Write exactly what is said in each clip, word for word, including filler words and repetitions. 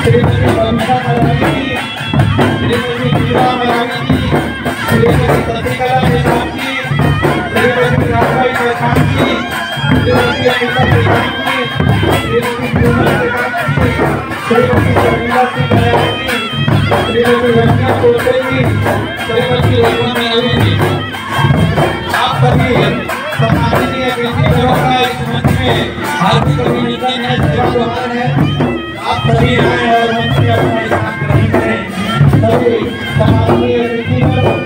श्रीमती बबीता मरावी जी, श्रीमती मीरा मरावी जी, श्रीमती शशिकला निषाद जी, श्रीमती राजबाई प्रधान जी, श्रीमती अनिता प्रधान जी, श्रीमती पूनम प्रधान जी, श्रीमती शर्मिला सिंह मरावी जी, श्रीमती रंजना कोटे जी, श्रीमती रेखा मरावी जी। आप सभी सम्माननीय अतिथि बरों का इस मंच में हार्दिक अभिनंदन है, सेवा जोहार है। आप सभी आए और मंच में अपना स्थान ग्रहण करें। सभी सम्माननीय अतिथि बरों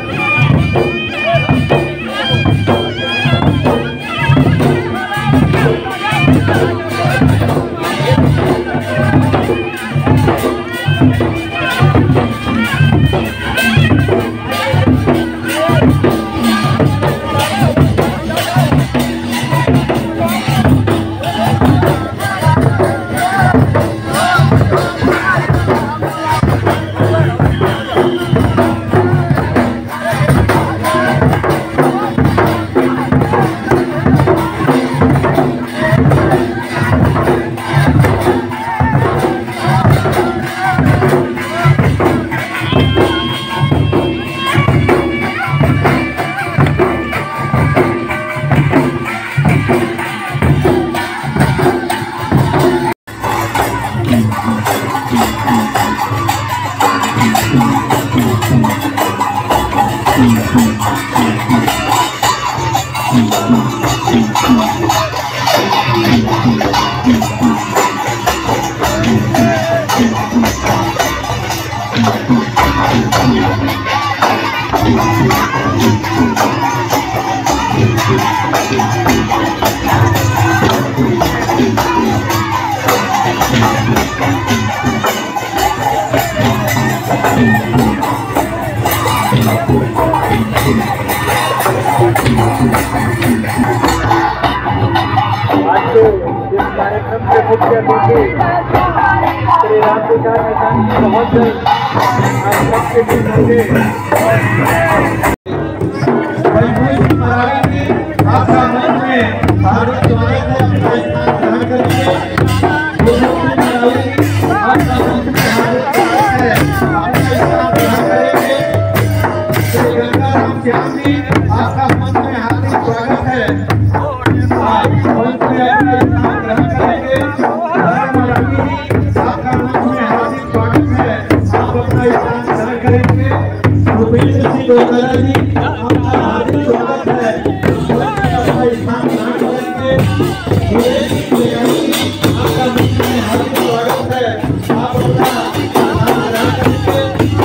आज के इस कार्यक्रम के मुख्य अतिथि श्री रामविचार निषाद जी बहुत जल्द आप सबके बीच होंगे। बलभूषण मरावी जी, आपका मंच में हार्दिक स्वागत है, अपना स्थान ग्रहण करेंगे। गुरमोहन मरावी जी, आपका मंच में हार्दिक स्वागत है, अपना स्थान ग्रहण करेंगे। श्री गंगाराम श्याम जी, आपका मंच में हार्दिक स्वागत है। आप मंच में अपना स्थान ग्रहण करेंगे। धर्म रवि जी, आपका मंच में हार्दिक स्वागत है। आप अपना स्थान ग्रहण करेंगे। भूपेंद्र सिंह गोलकारा जी, आपका हार्दिक स्वागत है। मंच में अपना स्थान ग्रहण करेंगे। सुरेश सिंह बेगानी जी, आपका मंच में हार्दिक स्वागत है। आप अपना स्थान ग्रहण करेंगे।